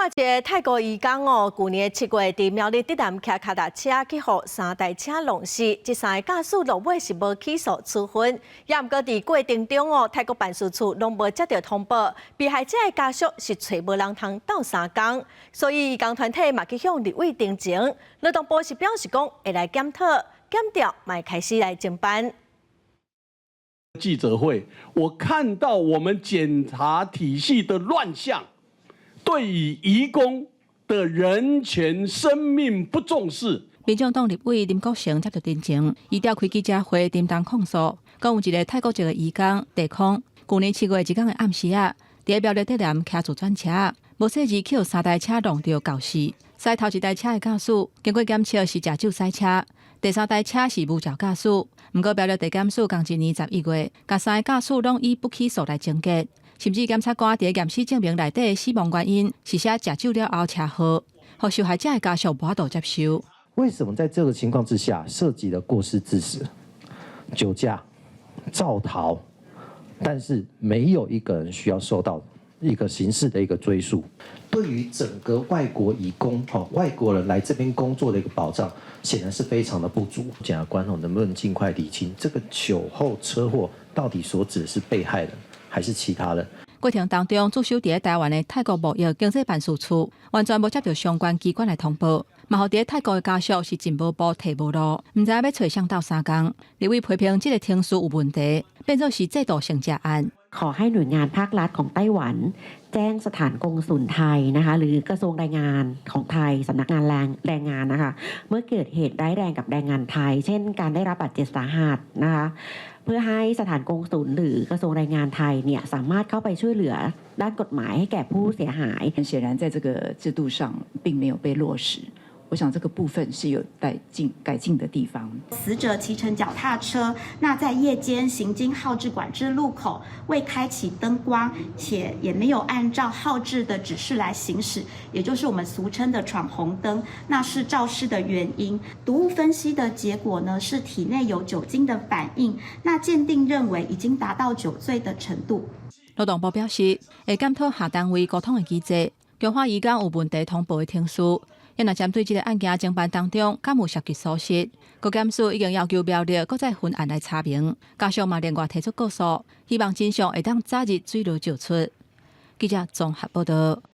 看一个泰國移工哦，舊年7月佇苗栗竹南騎跤踏車去予三台車撞死，這三个駕駛落尾是無起訴處分，也毋過佇過程中哦，泰國辦事處攏無接著通報，被害者的家屬是揣無人通鬥相共，所以移工團體嘛去向立委陳情，勞動部是表示講會來檢討，檢調嘛會開始來偵辦。記者會，我看到我們檢察體系的亂象。對於移工的人權、生命不重視。民眾黨立委林國成接著陳情，伊召開記者會，沉重控訴，講有一个泰國籍的移工地空，舊年7月一工的暗時仔，佇苗栗竹南騎自轉車，無細膩去予三台車撞著絞死。駛頭一台車的駕駛經過檢測是食酒駛車，第三台車是無照駕駛。毋過苗栗地檢署仝一年11月，共三个駕駛攏以不起訴來終結。甚至檢察官佇驗屍證明內底死亡原因是寫食酒了後車禍，予受害者的家屬無法度接受。為什麼在這個情況之下，涉及了過失致死、酒駕、肇逃，但是沒有一個人需要受到一個刑事的一個追訴？對於整個外國移工、外國人來這邊工作的一個保障，顯然是非常的不足。檢察官能不能盡快理清這個酒後車禍到底所指的是被害人，還是其他人？過程當中，駐守佇台灣的泰國貿易經濟辦事處完全無接著相關機關來通報，嘛予佇泰國的家屬是進無步退無路，毋知影欲揣誰鬥相共。立委批評這个程序有問題，變做是制度性詐案。 ขอให้หน่วยงานภาครัฐของไต้หวัน แจ้งสถานกงสุลไทยนะคะ หรือกระทรวงแรงงานของไทยสำนักงานแรงแรงงานนะคะ เมื่อเกิดเหตุร้ายแรงกับแรงงานไทย เช่น การได้รับบาดเจ็บสาหัสนะคะ เพื่อให้สถานกงสุลหรือกระทรวงแรงงานไทยเนี่ยสามารถเข้าไปช่วยเหลือด้านกฎหมายให้แก่ผู้เสียหาย 很顯然，在這個制度上並沒有被落實。我想這個部分是有待進改進的地方。死者騎乘腳踏車，那在夜間行經號誌管制路口，未開啟燈光，且也沒有按照號誌的指示來行駛，也就是我們俗稱的闖紅燈，那是肇事的原因。毒物分析的結果呢，是體內有酒精的反應，那鑑定認為已經達到酒醉的程度。勞動部表示，會檢討跨單位溝通的機制，強化移工有問題通報的程序。也若針對這个案件偵辦當中，敢有涉及疏失，國檢署已經要求苗栗閣再分案來查明，家屬嘛另外提出告訴，希望真相會當早日水落石出。記者綜合報道。